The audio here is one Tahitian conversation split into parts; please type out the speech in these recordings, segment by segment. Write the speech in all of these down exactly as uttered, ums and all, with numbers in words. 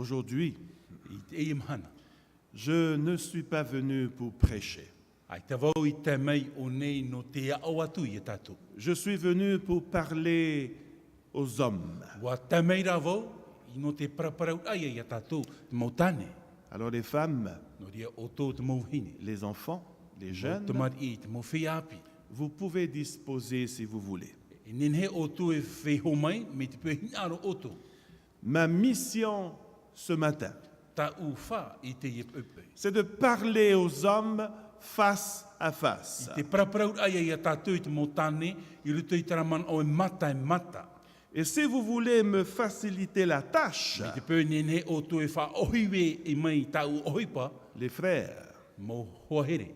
Aujourd'hui, I teie mahana. Je ne suis pas venu pour prêcher. ʻAita vau i tae mai i ʻō nei nō te aʻo atu ia tātou. Je suis venu pour parler aux hommes. ʻUa tae mai rā vau i nō te paraparau ia tātou, te mau tāne. Alors les femmes, Nō reira ʻoutou te mau vahine. Les enfants, les jeunes, Te mau tamariʻi, te mau feiā ʻāpī. Vous pouvez disposer si vous voulez. E nehenehe ʻoutou e feiā mai, mai te peu e hinaʻaro ʻoutou. Ma mission ce matin, Tāʻu fā i teie poʻipoʻi. C'est de parler aux hommes face à face. I te paraparau ia tātou i te mau tāne, i roto i te manaʻo e mata e mata. Et si vous voulez me faciliter la tâche, Mai te peu e nehenehe ʻoutou e faʻaʻohipa mai tāʻu ʻohipa. Les frères, Mau hoa here.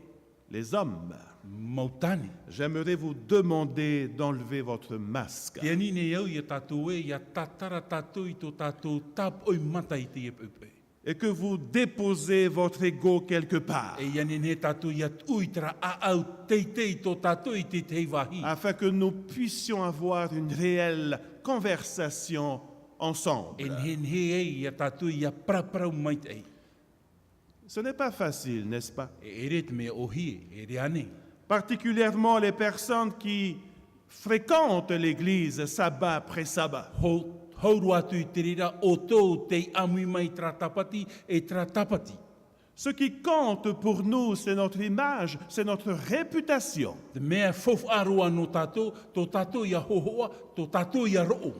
Les hommes, Mau tāne. J'aimerais vous demander d'enlever votre masque. Tē ani nei au ia tātou ē, ʻia tātara tātou i tō tātou tāpoʻi mata i teie poʻipoʻi. Et que vous déposez votre ego quelque part. E ʻia nehenehe tātou ʻia tuʻu i terā ʻāʻau teitei tō tātou i te tahi vāhi. Afin que nous puissions avoir une réelle conversation ensemble. E nehenehe ai ia tātou ʻia paraparau maitaʻi. Ce n'est pas facile, n'est-ce pas ? E ʻere te mea ʻōhie, e ʻere ānei. Particulièrement les personnes qui fréquentent l'église sabbat après sabbat. Hou, hou roa atu i te reira ʻoutou tei ʻāmui mai terā tāpati e terā tāpati. Ce qui compte pour nous, c'est notre image, c'est notre réputation. Te mea faufaʻa roa nō tātou, tō tātou ʻia hōhoʻa, tō tātou ʻia roʻo.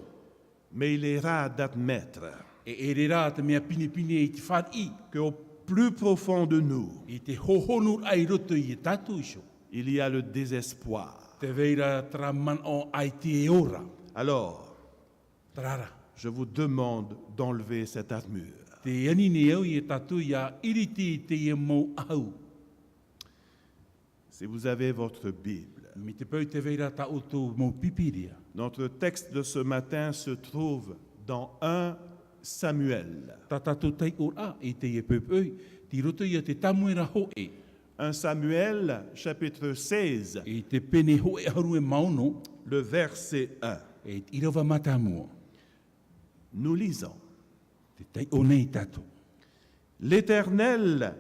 Mais il est rare d'admettre E ʻere rā te mea pinepine i te fāriʻi. Qu'au plus profond de nous, I te hōhonu i roto ia tātou iho. Il y a le désespoir. Tē vai ra terā manaʻo ʻaita e ora. Alors, Terā rā. Je vous demande d'enlever cette armure. Tē ani nei au ia tātou ʻia ʻiriti i teie mau ʻahu. Si vous avez votre Bible, Mai te peu tē vai ra tā ʻoutou mau Pīpīria. Notre texte de ce matin se trouve dans un Samuel. Tā tātou taiʻoraʻa i teie poʻipoʻi, tei roto ia te Tāmuera hōʻē. Un Samuel, chapitre seize, I te pene hōʻē ʻahuru e mā ono, le verset un. E te ʻīrava mātāmua. Nous lisons. Tē taiʻo nei tātou. L'Éternel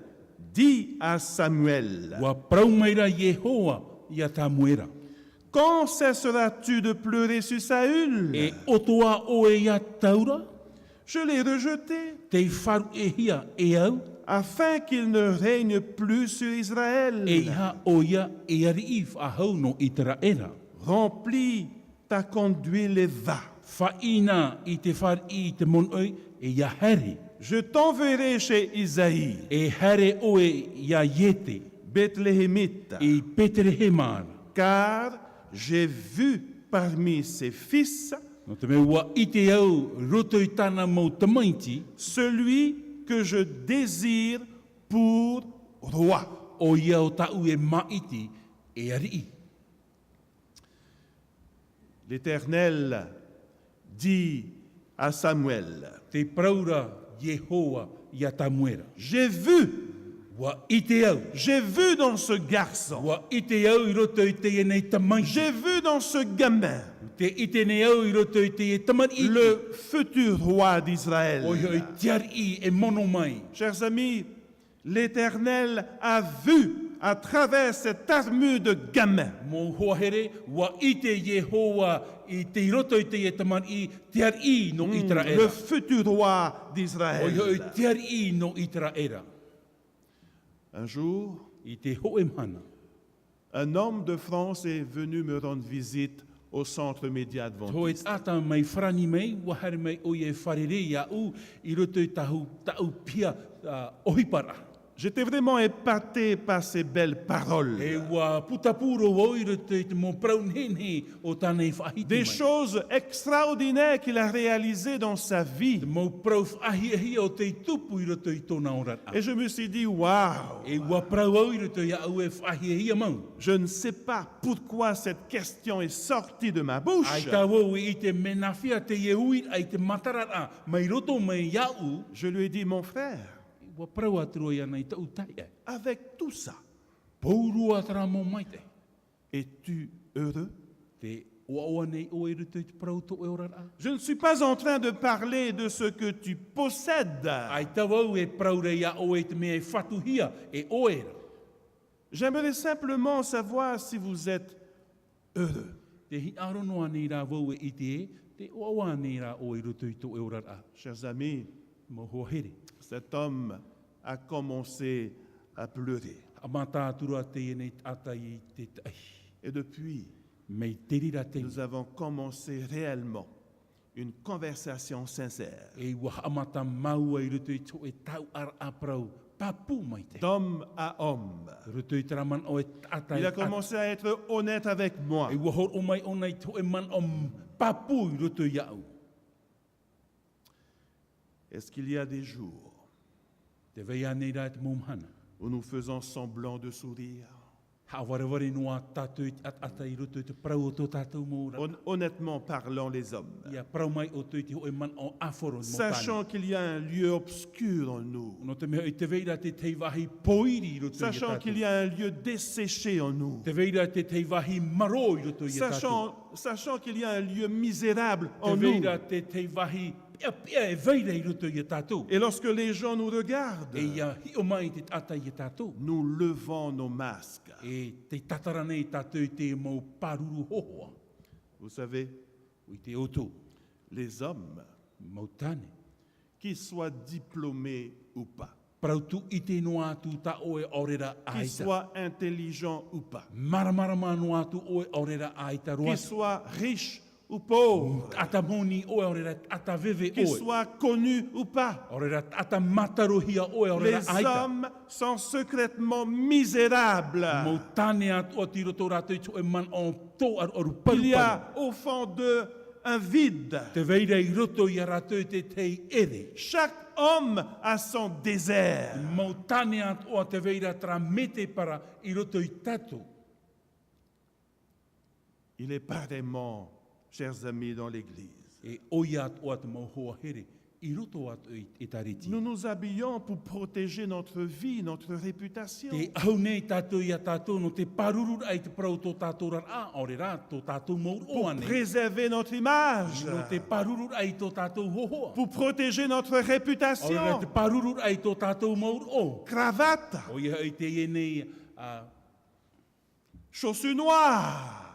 dit à Samuel, ʻUa parau mai ra Iehova ia Tāmuera. Quand cesseras-tu de pleurer sur Saül ? E ʻoto ā ʻoe ia Saula ? Je l'ai rejeté. Tei faʻaruʻehia e au. Afin qu'il ne règne plus sur Israël. E ʻeiaha ʻoia e ariʻi faʻahou nō Iteraera. Remplis ta corne d'huile et va. Faʻaʻī i te fāriʻi i te monoʻi e ʻia haere. Je t'enverrai chez Isaï. E haere ʻoe ia Iese. Bethléhémite. I Betelehema. Car j'ai vu parmi ses fils. Nō te mea ʻua ʻite au i roto i tāna mau tamaiti. Celui que je désire pour roi. ʻOia ʻo tāʻu e māʻiti e ariʻi. L'Éternel dit à Samuel, Tē parau ra Iehova ia Tāmuera. J'ai vu, ʻUa ʻite au. J'ai vu dans ce garçon. ʻUa ʻite au i roto i teie nei tamaiti. J'ai vu dans ce gamin. Tē ʻite nei au i roto i teie tamariʻi. Le futur roi d'Israël. ʻOia hoʻi te ariʻi e mono mai. Chers amis, L'Éternel a vu à travers cette armure de gamin. Mau hoa here, ʻua ʻite Iehova i te, i roto i teie tamariʻi, te ariʻi nō Iteraera. Le futur roi d'Israël. ʻOia hoʻi te ariʻi nō Iteraera. Un jour, I te hōʻē mahana. Un homme de France est venu me rendre visite au centre média adventiste. Hōʻē taʻata mai Farāni mai, ʻua haere mai ʻoia e fārerei iāʻu i roto i tāʻu, tāʻu piha, ā, ʻohiparaʻa. J'étais vraiment épaté par ses belles paroles. E ʻua putapū roa vau i roto i te mau parau nehenehe o tāna i faʻahiti mai. Des choses extraordinaires qu'il a réalisées dans sa vie. Te mau parau faʻahiahia o tei tupu i roto i tōna oraraʻa. Et je me suis dit, waouh ! E ʻua parau au i roto iāʻu e faʻahiahia mau. Je ne sais pas pourquoi cette question est sortie de ma bouche. ʻAita vau e ʻite mea nāhea teie uiraʻa i te matararaʻa mai roto mai iāʻu. Je lui ai dit, mon frère, ʻUa parau atu roa iāna i tāʻu taeaʻe. Avec tout ça, Pauroa terā mau maitaʻi. Es-tu heureux ? Tē ʻOaʻoa nei ʻoe i roto i te parau o tō ʻoe oraraʻa. Je ne suis pas en train de parler de ce que tu possèdes. ʻAita vau e parau ra iā ʻoe i te mea e fatuhia e ʻoe ra. J'aimerais simplement savoir si vous êtes heureux. Tē hinaʻaro noa nei rā vau e ʻite ē, tē ʻoaʻoa nei rā ʻoe i roto i tō ʻoe oraraʻa. Chers amis, Mau hoa here. Cet homme a commencé à pleurer. Haʻamata atu ra teie nei taʻata i te taʻahi. Et depuis, Mai te reira teie. Nous avons commencé réellement une conversation sincère. E ʻua haʻamata māua i roto i te hōʻē taoʻaraʻa parau pāpū maitaʻi. D'homme à homme. I roto i terā manaʻo e taʻata e taʻata. Il a commencé à être honnête avec moi. E ʻua hōroʻa mai ʻōna i te hōʻē manaʻo pāpū i roto iāʻu. Est-ce qu'il y a des jours Tē vai ānei rā te mau mahana. Où nous faisons semblant de sourire? Haʻavarevare noa tātou i te ʻataʻata i roto i te parau o tō tātou mau oraraʻa. Hon-, honnêtement parlant, les hommes. ʻIa parau mai ʻoutou i te hōʻē manaʻo ʻāfaro mau tāne. Sachant qu'il y a un lieu obscur en nous. Nō te mea hoʻi tē vai ra te tahi vāhi pōiri i roto iā tātou. Sachant qu'il y a un lieu desséché en nous. Tē vai ra te tahi vāhi marō i roto iā tātou. Sachant, sachant qu'il y a un lieu misérable en nous. Tē vai ra te tahi vāhi peʻapeʻa e vai ra i roto iā tātou. Et lorsque les gens nous regardent, E ʻia hiʻo mai te taʻata iā tātou. Nous levons nos masques. E tē tātara nei tātou i te mau pāruru hōhoʻa. Vous savez, ʻUa ʻite ʻoutou. Les hommes, Mau tāne. Qu'ils soient diplômés ou pas. Parau tūʻite noa atu tā ʻoe ʻaore rā ʻaita. Qu'ils soient intelligents ou pas. Māramarama noa atu ʻoe ʻaore rā ʻaita roa. Qu'ils soient riches ou pauvres. Taʻata moni ʻoe ʻaore rā taʻata veve ʻoe. Qu'ils soient connus ou pas. ʻAore rā taʻata mātarohia ʻoe ʻaore rā ʻaita. Les hommes sont secrètement misérables. Mau tāne atoʻa tei roto rātou i te hōʻē manaʻo tō ʻaruʻaru paruparu. Il y a au fond d'eux un vide. Tē vai ra i roto iā rātou te tahi ʻere. Chaque homme a son désert. Mau tāne atoʻa tē vai ra terā mētēpara i roto iā tātou. Il est pareillement, chers amis, dans l'Église. E ʻoia atoʻa te mau hoa here i roto atu i te ʻĒtārētia. Nous nous habillons pour protéger notre vie, notre réputation. Tē ʻahu nei tātou iā tātou nō te pārururaʻa i te parau o tō tātou oraraʻa, ʻaore rā, tō tātou mau roʻo ānei. Pour préserver notre image. Nō te pārururaʻa i tō tātou hōhoʻa. Pour protéger notre réputation. ʻAore rā, te pārururaʻa i tō tātou mau roʻo. Cravate. ʻOia hoʻi teie nei, ā, Chaussures noires.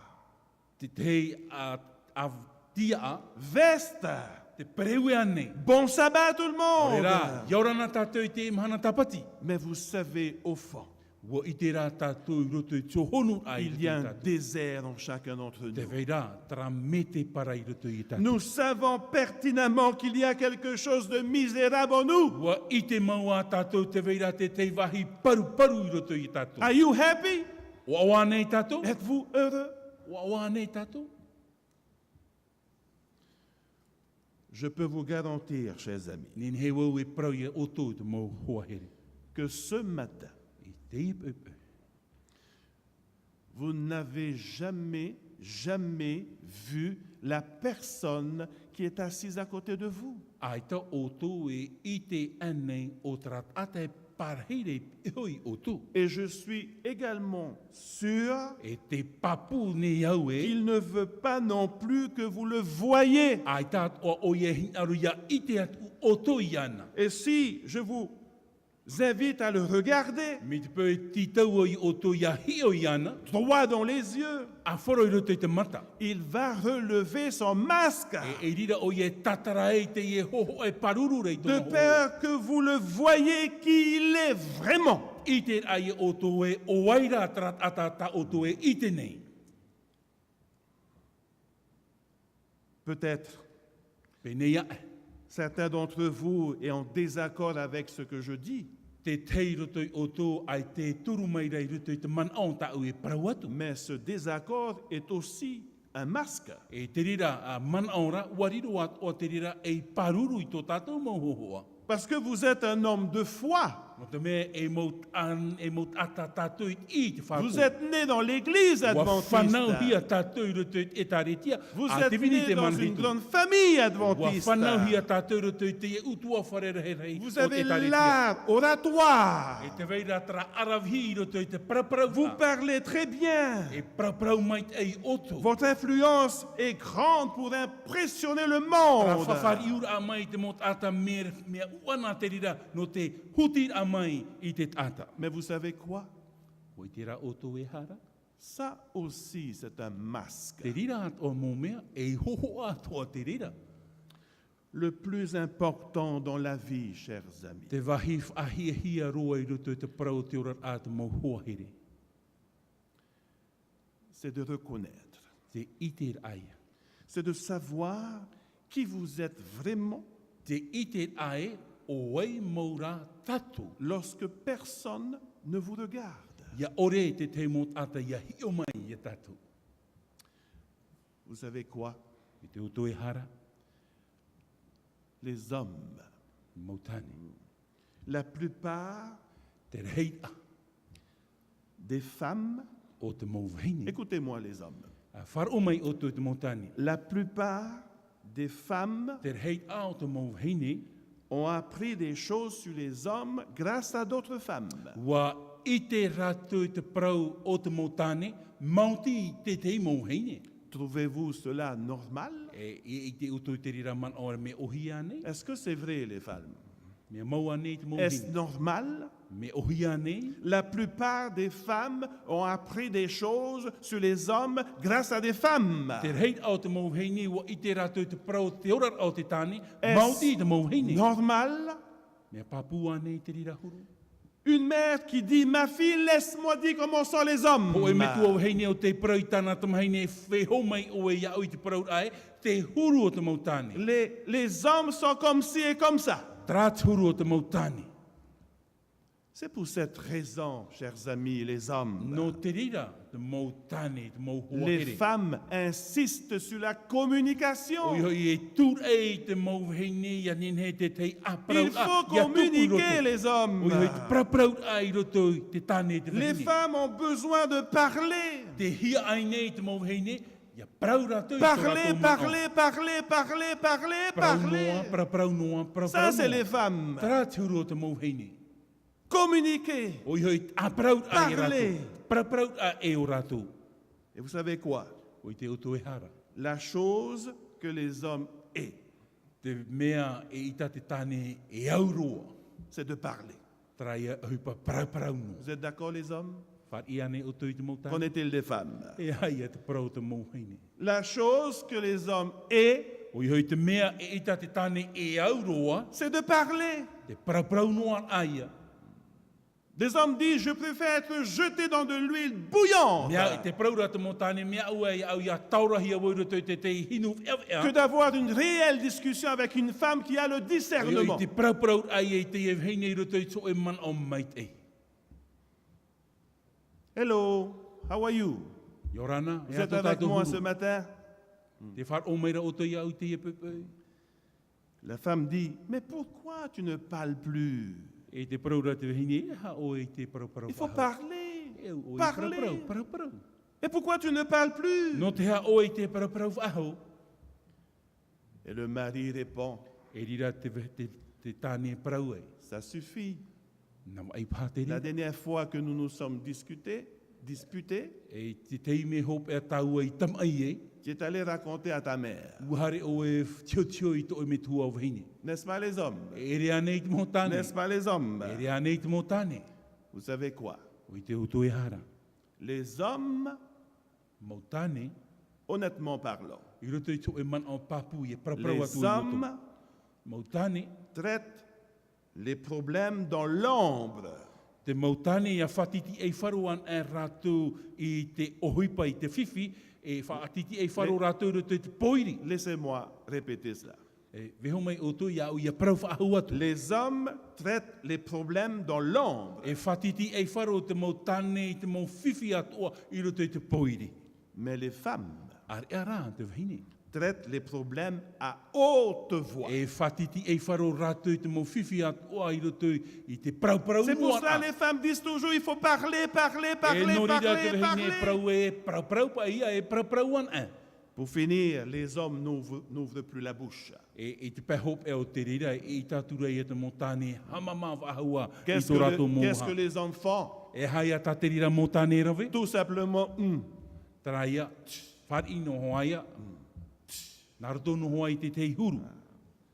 Te tahi, ā, ā, tiaʻa. Veste. Te pereue ānei. Bon sabbat tout le monde. ʻAore rā, ʻia ora na tātou i te mahana tāpati. Mais vous savez, au fond, ʻUa ʻite rā tātou i roto i te hōhonuraʻa i roto iā tātou. Il y a un désert en chacun d'entre nous. Tē vai ra terā mētēpara i roto iā tātou. Nous savons pertinemment qu'il y a quelque chose de misérable en nous. ʻUa ʻite mau ā tātou tē vai ra te tahi vāhi paruparu i roto iā tātou. Are you happy? ʻOaʻoa ānei tātou? Êtes-vous heureux? ʻOaʻoa ānei tātou? Je peux vous garantir, chers amis, Nehenehe vau e parau iā ʻoutou te mau hoa here. Que ce matin, I teie poʻipoʻi. Vous n'avez jamais, jamais vu la personne qui est assise à côté de vous. ʻAita ʻoutou e ʻite ānei ʻo terā taʻata e pārahi ra i pihaʻi iā ʻoutou. Et je suis également sûr E tē pāpū nei au ē. Qu'il ne veut pas non plus que vous le voyiez. ʻAita atoʻa ʻoia e hinaʻaro ʻia ʻite atu ʻoutou iāna. Et si je vous invite à le regarder, Mai te peu e tītau au iā ʻoutou ʻia hiʻo iāna. Droit dans les yeux, ʻĀfaro i roto i te mata. Il va relever son masque. E, i reira ʻoia e tātara ai teie hōhoʻa e pāruru ra i tōna hōhoʻa. De peur que vous le voyiez qui il est vraiment. ʻIte ra iā ʻoutou ē ʻo vai rā terā taʻata tā ʻoutou e ʻite nei. Peut-être Pēnei aʻe. Certains d'entre vous est en désaccord avec ce que je dis. Te tahi i roto iā ʻoutou ʻaita e turu mai ra i roto i te manaʻo tāʻu e parau atu. Mais ce désaccord est aussi un masque. E te reira, ā, manaʻo ra, ʻua riro atoʻa te reira ei pāruru i tō tātou mau hōhoʻa. Parce que vous êtes un homme de foi. Nō te mea e mau, e mau taʻata tātou i te faʻaroʻo. Vous êtes nés dans l'église adventiste. Ua fānauhia tātou i roto i te ʻĒtārētia. Vous êtes nés dans une grande famille adventiste. Ua fānauhia tātou i roto i te ʻutuāfare rahirahi o te ʻĒtārētia. Vous avez l'art oratoire. E tē vai ra terā ʻaravihi i roto i te paraparau. Vous parlez très bien. E paraparau maitaʻi ʻoutou. Votre influence est grande pour impressionner le monde. Terā faʻafāriʻiraʻa mai i te mau taʻata mea, mea ʻuʻana te reira nō te hutiraʻa mai i te taʻata. Mais vous savez quoi? ʻUa ʻite rā ʻoutou e aha rā? Ça aussi, c'est un masque. Te reira atoʻa mau mea, e hōhoʻa atoʻa te reira. Le plus important dans la vie, chers amis, te vāhi faʻahiahia roa i roto i te parau o te oraraʻa, te mau hoa here, c'est de reconnaître, te ʻite rā ïa, c'est de savoir qui vous êtes vraiment, te ʻite rā ē ʻo vai mau rā tātou, lorsque personne ne vous regarde. ʻIa ʻore te tahi mau taʻata ʻia hiʻo mai iā tātou. Vous savez quoi? ʻUa ʻite ʻoutou e aha rā? Les hommes, mau tāne, la plupart, te rahiraʻa, des femmes, o te mau vahine. Écoutez-moi, les hommes. ʻA faʻaroʻo mai ʻoutou, te mau tāne. La plupart des femmes, te rahiraʻa o te mau vahine, ont appris des choses sur les hommes grâce à d'autres femmes. ʻUa ʻite rātou i te parau o te mau tāne, maoti i te tahi mau vahine. Trouvez-vous cela normal? E, e, ʻite ʻoutou i te reira manaʻo, mea ʻōhie ānei? Est-ce que c'est vrai, les femmes? Mea mau ānei te mau vahine? Est-ce normal? Mea ʻōhie ānei? La plupart des femmes ont appris des choses sur les hommes grâce à des femmes. Te rahiraʻa o te mau vahine, ʻua ʻite rātou i te parau o te oraraʻa o te tāne, maoti i te mau vahine. Est-ce normal? Mea pāpū ānei te reira huru? Une mère qui dit, ma fille, laisse-moi dire comment sont les hommes. Hōʻē metua vahine ʻo tē parau i tāna tamahine, e feiā mai ʻoe iāʻu i te parauraʻa ē, te huru o te mau tāne. Les, les hommes sont comme ci et comme ça. Terā te huru o te mau tāne. C'est pour cette raison, chers amis, les hommes, nō te reira, te mau tāne, te mau hoa here, les femmes insistent sur la communication. ʻOia hoʻi, e tūraʻi te mau vahine ʻia nehenehe te tahi ʻāparauraʻa ʻia tupu i roto. Il faut communiquer, les hommes. ʻOia hoʻi, te paraparau i roto i te tāne, te vahine. Les femmes ont besoin de parler. Tē hiaʻai nei te mau vahine ʻia parau rātou i tō rātou manaʻo. Parler, parler, parler, parler, parler. Parau noa, paraparau noa, paraparau noa. Ça, c'est les femmes. Terā te huru o te mau vahine. Communiquer. ʻOia hoʻi, ʻāparauraʻa iā rātou. Parler. Paraparau ā e ō rātou. Et vous savez quoi? ʻUa ʻite ʻoutou e aha rā? La chose que les hommes aient, te mea e ʻita te tāne e au roa, c'est de parler. Terā ïa ʻohipa paraparau noa. Vous êtes d'accord, les hommes? Fāriʻi ānei ʻoutou i te mau tāne? Qu'en est-il des femmes? E aha ïa te parau o te mau vahine? La chose que les hommes aient, ʻOia hoʻi, te mea e ʻita te tāne e au roa, c'est de parler. Te paraparau noa ïa. Des hommes disent, je préfère être jeté dans de l'huile bouillante. Mea, tē parau ra te mau tāne, mea au ē, au ʻia taorahia vau i roto i te, te hinu veʻaveʻa. Que d'avoir une réelle discussion avec une femme qui a le discernement. ʻOia hoʻi, te paraparau ïa i te vahine i roto i te hōʻē manaʻo maitaʻi. Hello, how are you? ʻIa ora na, e aha tō tātou huru? Vous êtes avec moi ce matin? Tē faʻaroʻo mai ra ʻoutou iāʻu i teie poʻipoʻi? La femme dit, mais pourquoi tu ne parles plus? E tē parau ra te vahine, e aha ʻoe e tē paraparau faʻahou? Il faut parler. E au ʻoe e paraparau, paraparau. Et pourquoi tu ne parles plus? Nō te aha ʻoe e tē paraparau faʻahou? Et le mari répond, e reira te, te, te tāne e parau ai. Ça suffit. Nā maʻi paha te reira. La dernière fois que nous nous sommes discutés, disputés, e te taime hopeʻa tāua i tamaʻi ai, tu es allé raconter à ta mère. ʻUa haere ʻoe e tiotio i tō ʻoe metua vahine. N'est-ce pas, les hommes? E ʻere ānei te mau tāne? N'est-ce pas, les hommes? E ʻere ānei te mau tāne? Vous savez quoi? ʻUa ʻite ʻoutou e aha rā? Les hommes, mau tāne, honnêtement parlant, i roto i te hōʻē manaʻo pāpū, e paraparau atu i roto, les hommes, mau tāne, traitent les problèmes dans l'ombre. Te mau tāne ʻia faʻatitiʻaifaro anaʻe rātou i te ʻohipa, i te fifi, e faʻatitiʻaifaro rātou i roto i te pōiri. Laissez-moi répéter cela. E vaiiho mai ʻoutou iāʻu ʻia parau faʻahou atu. Les hommes traitent les problèmes dans l'ombre. E faʻatitiʻaifaro te mau tāne i te mau fifi atoʻa i roto i te pōiri. Mais les femmes, ʻĀreʻa rā te vahine, traitent les problèmes à haute voix. E faʻatitiʻaifaro rātou i te mau fifi atoʻa i roto i te parauparau noa. C'est pour cela les femmes disent toujours, il faut parler, parler, parler, parler, parler. E nō reira te vahine e parau, e parauparau paʻi ia, e parauparau ana. Pour finir, les hommes n'ouvrent, n'ouvrent plus la bouche. E, i te pae hopeʻa o te reira, e ʻite atu ra ia te mau tāne, haʻamāmā faʻahou ā i tō rātou mau hā. Qu'est-ce que le-, qu'est-ce que les hommes font ? E aha ia tā te reira mau tāne e rave? Tout simplement, hmm. Terā ia, fāriʻi noa hoʻi ia. Nā roto noa hoʻi i te tahi huru.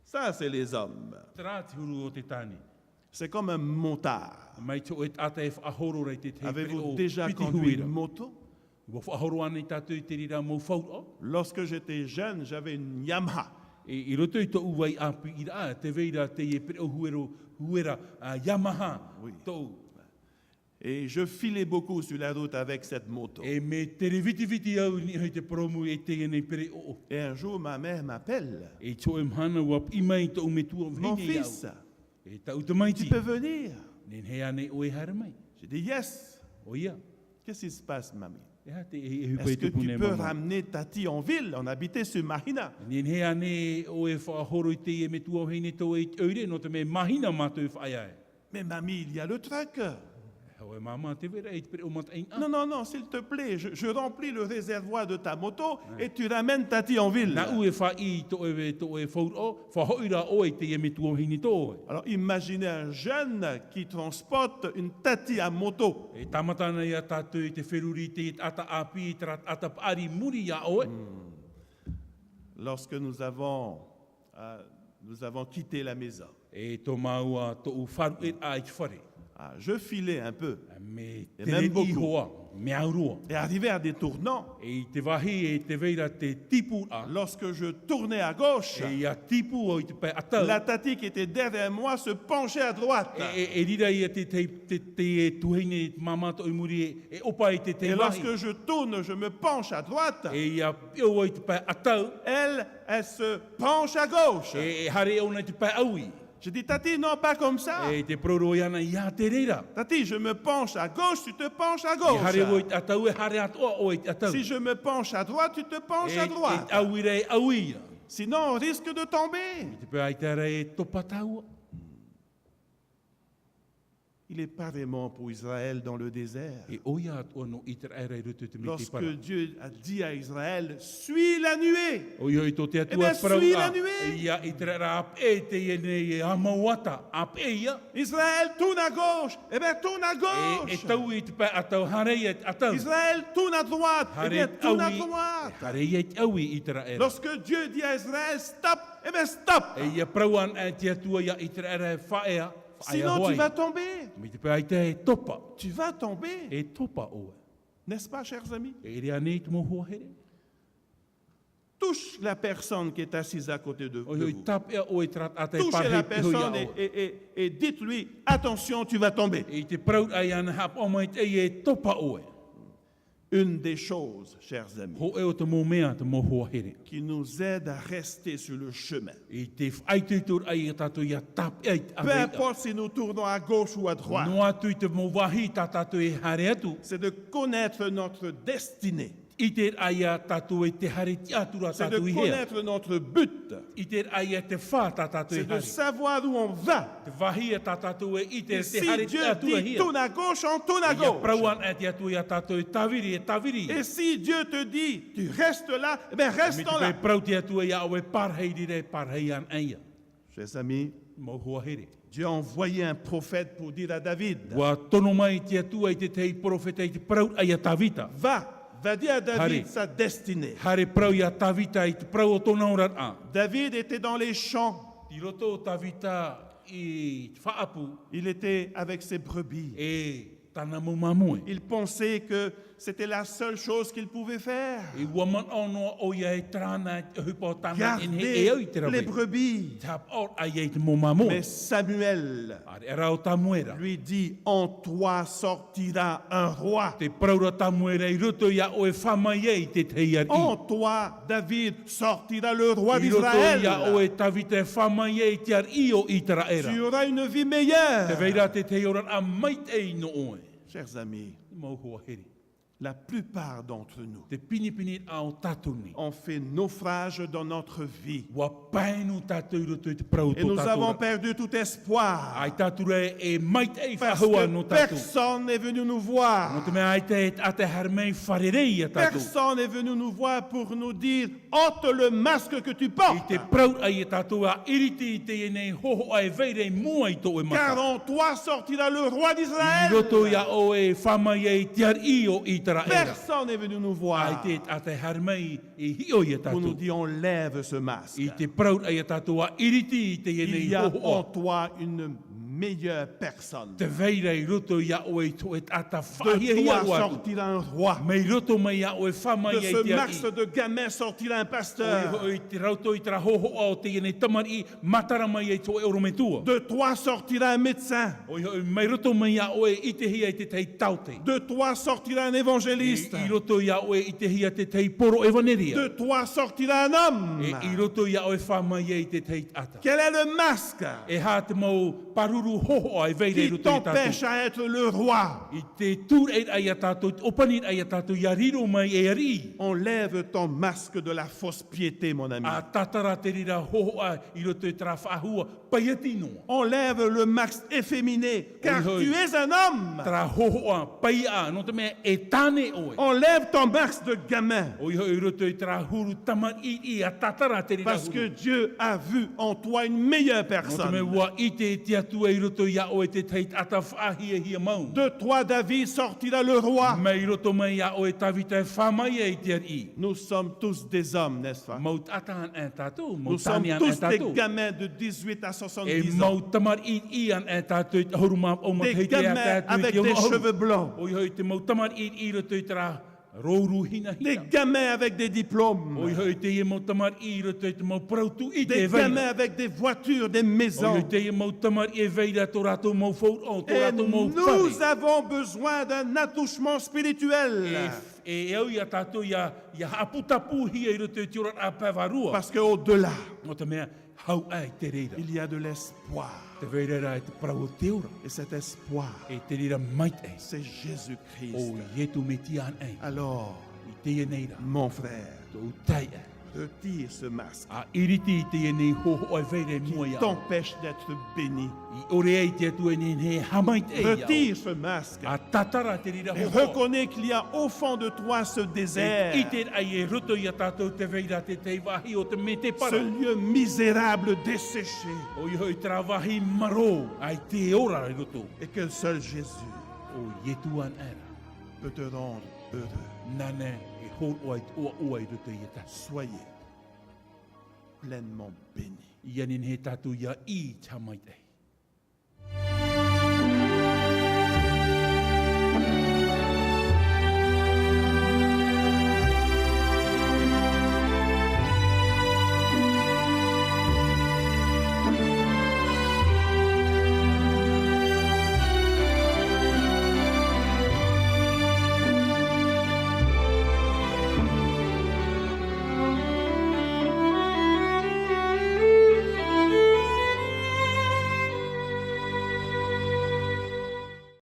Ça, c'est les hommes. Terā te huru o te tāne. C'est comme un motard. Mai te hōʻē taʻata e faʻahoro ra i te tahi pereʻoʻo piti huira. Avez-vous déjà conduit une moto ? ʻUa faʻahoro ānei tātou i te reira mau fauraʻo? Lorsque j'étais jeune, j'avais une Yamaha. I, i roto i tōʻu vai ʻāpīraʻa, tē vai ra teie pereʻoʻo huero, huero, ā, Yamaha. Oui. Tōʻu. Et je filais beaucoup sur la route avec cette moto. E mea tere vitiviti au i niʻa i te purōmu e teie nei pereʻoʻo. Et un jour, ma mère m'appelle. E i te hōʻē mahana ʻua piʻi mai tōʻu metua vahine iāʻu. Mon fils, E tāʻu tamaiti. Tu peux venir. Nehenehe ānei ʻoe e haere mai? J'ai dit, yes. ʻOia. Qu'est-ce qui se passe, mamie ? E aha te, e, e ʻohipa i tōʻu nei māmā? Est-ce que tu peux ramener Tati en ville ? On habitait sur Mahina. Nehenehe ānei ʻoe e faʻahoro i teie metua vahine tō ʻoe i te ʻoire, nō te mea Mahina mātou e faʻaea ai. Mais mamie, il y a le truck. ʻOe māmā, tē vai ra i te pereʻoʻo mataʻeinaʻa. Non, non, non, s'il te plaît, je, je remplis le réservoir de ta moto et tu ramènes Tati en ville. Nāʻu e faʻaʻī i tō ʻoe, tō ʻoe fauraʻo, faʻahoʻi rā ʻoe i teie metua vahine tō ʻoe. Alors, imaginez un jeune qui transporte une Tati à moto. E tāmata ana ia tātou i te feruri i te taʻata ʻāpī, i terā taʻata paʻari i muri iā ʻoe. Hmm. Lorsque nous avons, euh, nous avons quitté la maison. E tō māua tōʻu faʻaruʻeraʻa i te fare. Ah, je filais un peu. Mea tere ihoa, mea au roa. Et même beaucoup. Et arrivé à des tournants. E i te vāhi e tē vai ra te tīpuraʻa. Lorsque je tournais à gauche, E ʻia tīpū au i te pae ʻatau. La Tati qui était derrière moi se penchait à droite. E, e, e riro ia te, te, te, te tuahine māmā tōʻu i muri e, e ʻopa i te, te vāhi. Et lorsque je tourne, je me penche à droite. E ʻia piʻo au i te pae ʻatau. Elle, elle se penche à gauche. E, e haere ʻōna i te pae ʻaui. Je dis, Tati, non, pas comme ça. E tē parau roa iāna, ʻia te reira. Tati, je me penche à gauche, tu te penches à gauche. E haere au i te ʻatau, e haere atoʻa ʻoe i te ʻatau. Si je me penche à droite, tu te penches à droite. E, e ʻaui ra e ʻaui ia. Sinon, on risque de tomber. I te peu ʻaita rā e topa tāua. Il est pas vraiment pour Israël dans le désert. E ʻoia atoʻa nō ʻĪteraʻera i roto i te mea tei parau. Lorsque Dieu a dit à Israël, suis la nuée. ʻOia hoʻi tō te Atua e parau ra, eh bien, suis la nuée. Iā ʻĪteraʻera, ʻāpeʻe teie nei e ʻāmauata, ʻāpeʻe ia. Israël, tourne à gauche. Eh bien, tourne à gauche. E, e taui i te pae ʻatau, haere ia i te ʻatau. Israël, tourne à droite. Eh bien, tourne à droite. Haere ʻaui, haere ia i te ʻaui ʻĪteraʻera. Lorsque Dieu dit à Israël, stop, eh bien, stop. E ʻia parau ana te Atua iā ʻĪteraʻera e faʻaea, faʻaea hoʻi. Sinon, tu vas tomber. Mai te peu ʻaita e topa. Tu vas tomber. E topa ʻoe. N'est-ce pas, chers amis ? E ʻere ānei te mau hoa here? Touche la personne qui est assise à côté de, de vous. ʻOia hoʻi, tāpeʻa ʻoe i terā taʻata e pārahi i te hōʻē iā ʻoe. Touche la personne et, et, et, et dites-lui, attention, tu vas tomber. E i te parauraʻa iāna, haʻapaʻo maitaʻi, e topa ʻoe. Une des choses, chers amis, Hōʻē o te mau mea, te mau hoa here, qui nous aide à rester sur le chemin. I te faʻaitoitoraʻa ia tātou ʻia tāpeʻa i te ʻāvaʻe. Peu importe si nous tournons à gauche ou à droite. Noa atu i te mau vāhi tā tātou e haere atu. C'est de connaître notre destinée. ʻIteraʻa ia tātou e tē haere tiʻa atu ra tātou i hea. C'est de connaître notre but. ʻIteraʻa ia te fā tā tātou e haere. C'est de savoir où on va. Te vāhi ia tā tātou e ʻite e tē haere tiʻa atu ra hea. Et si Dieu dit tourne à gauche, on tourne à gauche. E ʻia parau ana te Atua iā tātou e tāviri, e tāviri. Et si Dieu te dit, tu restes là, eh bien, restons là. Mai te peu e parau te Atua iā ʻoe e pārahi i reira, e pārahi ana ia. Chers amis, Mau hoa here. Dieu a envoyé un prophète pour dire à David, ʻUa tono mai te Atua i te tahi perofeta i te parauraʻa iā Tāvita. Va, va dire à David sa destinée. Haere, haere parau iā Tāvita i te parau o tōna oraraʻa. David était dans les champs. I roto Tāvita i te faʻaʻapu. Il était avec ses brebis. E tāna mau māmoe. Il pensait que c'était la seule chose qu'il pouvait faire. E ʻua manaʻo noa ʻoia e terā na te ʻohipa o tāna e nehenehe e au i te rave. Garder les brebis. Te haʻapaʻoraʻa i te mau māmoe. Mais Samuel lui dit, en toi sortira un roi. Te parau ra Samuela, i roto iā ʻoe e fā mai ai te tahi ariʻi. En toi, David, sortira le roi d'Israël. I roto iā ʻoe Tāvita e fā mai ai te ariʻi o ʻĪteraʻera. Tu auras une vie meilleure. Tē vai ra te tahi oraraʻa maitaʻi nō ʻoe. Chers amis, Mau hoa here. La plupart d'entre nous Te pinipini o tātou nei. ont fait naufrage dans notre vie. ʻUa pae noa tātou i roto i te parau o tō tātou ra. Et nous avons perdu tout espoir. ʻAita atu ra e maitaʻi faʻahou nō tātou. Parce que personne n'est venu nous voir. Nō te mea ʻaita e taʻata haere mai e fārerei ia tātou. Personne n'est venu nous voir pour nous dire, ôte le masque que tu portes. I te parau ia tātou ʻa ʻiriti i teie nei hōhoʻa e vai ra i mua i tō ʻoe mata. Car en toi sortira le roi d'Israël. I roto ia ʻoe e fā mai ai te ariʻi o ʻĪteraʻera. Personne n'est venu nous voir. ʻAita e taʻata haere mai e hiʻo ia tātou. Pour nous dire, enlève ce masque. I te parau ia tātou ʻa ʻiriti i teie nei hōhoʻa. Il y a en toi une meilleure personne. Tē vai ra i roto ia ʻoe i te taʻata faʻahiahia roa atu. De toi sortira un roi. Mai roto mai ia ʻoe e fā mai ai te ariʻi. De ce masque de gamin sortira un pasteur. ʻOia hoʻi, i roto i terā hōhoʻa o teie nei tamariʻi, matara mai ai te hōʻē ʻorometua. De toi sortira un médecin. ʻOia hoʻi, mai roto mai ia ʻoe e ʻitehia e te tahi taote. De toi sortira un évangéliste. I, i roto ia ʻoe e ʻitehia te tahi poro ʻevaneria. De toi sortira un homme. E i roto ia ʻoe e fā mai ai te tahi taʻata. Quel est le masque E aha te mau pāruru hōhoʻa e vai ra i roto ia tātou? Qui t'empêche à être le roi? I te tūraʻiraʻa ia tātou, te ʻōpaniraʻa ia tātou, ʻia riro mai ei ariʻi. Enlève ton masque de la fausse piété, mon ami. ʻA tātara te reira hōhoʻa i roto i terā faʻahou paiati noa. Enlève le masque efféminé, car tu es un homme. ʻOia hoʻi, terā hōhoʻa paiaʻa, nō te mea e tāne ʻoe. Enlève ton masque de gamin. ʻOia hoʻi, i roto i terā huru tamariʻi, ʻa tātara te reira huru. Parce que Dieu a vu en toi une meilleure personne. Nō te mea ʻua ʻite te Atua i roto ia ʻoe te tahi taʻata faʻahiahia mau. De toi, David, sortira le roi. Mai roto mai ia ʻoe, Tavita, e fā mai ai te ariʻi. Nous sommes tous des hommes, n'est-ce pas? Mau taʻata anaʻe tātou, mau tāne anaʻe tātou. Nous sommes tous des gamins de dix-huit à soixante-dix ans. E mau tamariʻi anaʻe tātou, i te ʻahuru mā vaʻu matahiti e tae atu i te ono ʻahuru. Des gamins avec des cheveux blancs. ʻOia hoʻi, te mau tamariʻi i roto i terā rōuru hinahina. Des gamins avec des diplômes. ʻOia hoʻi, teie mau tamariʻi i roto i te mau parau tūʻite e vai ra. Des gamins avec des voitures, des maisons. ʻOia hoʻi, teie mau tamariʻi e vai ra tō rātou mau faʻaroʻo, tō rātou mau fare. Et nous avons besoin d'un attouchement spirituel. E, e, e au ia tātou ʻia, ʻia haʻaputapūhia i roto i te oraraʻa pae vārua. Parce que au-delà, nō te mea, hau aʻe i te reira, il y a de l'espoir. Tē vai ra e te parau o te ora. Et cet espoir, e te reira maitaʻi, c'est Jésus-Christ. ʻO Ietu Metia anaʻe. Alors, i teie nei rā, mon frère, tōʻu taeaʻe, retire ce masque, ʻa ʻiriti i teie nei hōhoʻa e vai ra i mua ia ʻoe, qui t'empêche d'être béni. I ʻore ai te Atua e nehenehe e haʻamaitaʻi ia ʻoe. Retire ce masque. ʻA tātara te reira hōhoʻa. Et reconnais qu'il y a au fond de toi ce désert. E ʻite ai i roto ia tātou tē vai ra te tahi vāhi o te mētēpara. Ce lieu misérable, desséché. ʻOia hoʻi, terā vāhi marō, ʻaita e ora i roto. Et que seul Jésus, ʻo Ietu anaʻe rā, peut te rendre heureux. Nāna e hōroʻa i te ʻoaʻoa i roto ia tātou. Soyez pleinement bénis. ʻIa nehenehe tātou ʻia ʻī i te haʻamaitaʻi.